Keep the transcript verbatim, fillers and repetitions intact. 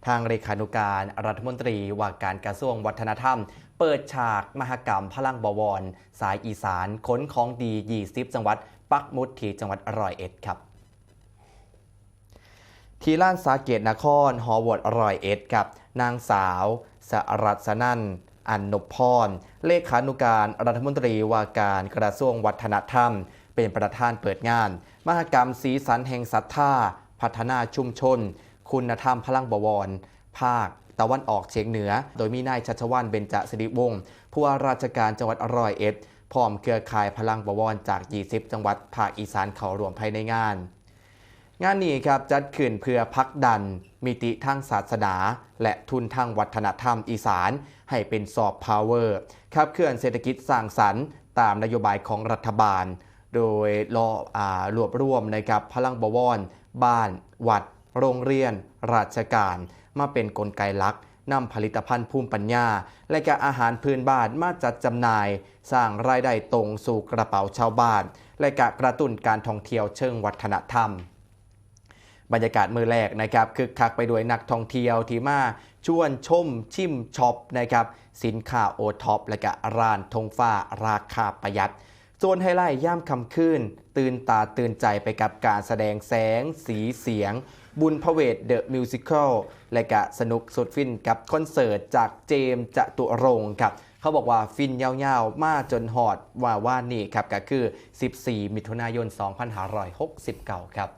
ทางเลขานุการรัฐมนตรีว่าการกระทรวงวัฒนธรรม เปิดฉากมหกรรมพลังบวร สายอีสาน ขนของดี ยี่สิบ จังหวัด ปักหมุดที่จังหวัดร้อยเอ็ดครับ ที่ลานสาเกตนคร หอโหวตร้อยเอ็ดครับ นางสาว สรัสนันท์ อันนบพร เลขานุการรัฐมนตรีว่าการกระทรวงวัฒนธรรม เป็นประธานเปิดงาน มหกรรมสีสันแห่งศรัทธา พัฒนาชุมชน คุณธรรมพลังบวร ภาคตะวันออกเฉียงเหนือ โดยมีนายชัชวาล เบญจสิริวงศ์ ผู้ว่าราชการจังหวัดร้อยเอ็ด พร้อมเครือข่ายพลังบวรจาก ยี่สิบ จังหวัดภาคอีสานเข้าร่วมภายในงาน งานนี้ครับจัดขึ้นเพื่อผลักดันมิติทางศาสนา และทุนทางวัฒนธรรมอีสาน ให้เป็นซอฟต์พาวเวอร์ ขับเคลื่อนเศรษฐกิจสร้างสรรค์ตามนโยบายของรัฐบาล โดยรออ่ารวบรวมนะครับพลังบวร บ้าน วัด โรงเรียน ราชการ มาเป็นกลไกหลักนำผลิตภัณฑ์ภูมิปัญญา และก็อาหารพื้นบ้านมาจัดจำหน่าย สร้างรายได้ตรงสู่กระเป๋าชาวบ้าน และก็กระตุ้นการท่องเที่ยวเชิงวัฒนธรรม บรรยากาศมื้อแรกนะครับคึกคักไปด้วยนักท่องเที่ยวที่มาชวนชมชิมช็อปนะครับสินค้าโอท็อปและก็ร้านธงฟ้าราคาประหยัด ส่วนไฮไลท์ยามค่ำคืน ตื่นตาตื่นใจไปกับการแสดงแสงสีเสียง บุญพระเวท The Musical และก็สนุกสุดฟินกับคอนเสิร์ตจากเจมส์ จตุรงค์ครับ เขาบอกว่าฟินยาวๆ มาจนฮอดว่าว่านนี้ครับ ก็คือ สิบสี่ มิถุนายน สองพันห้าร้อยหกสิบเก้า ครับ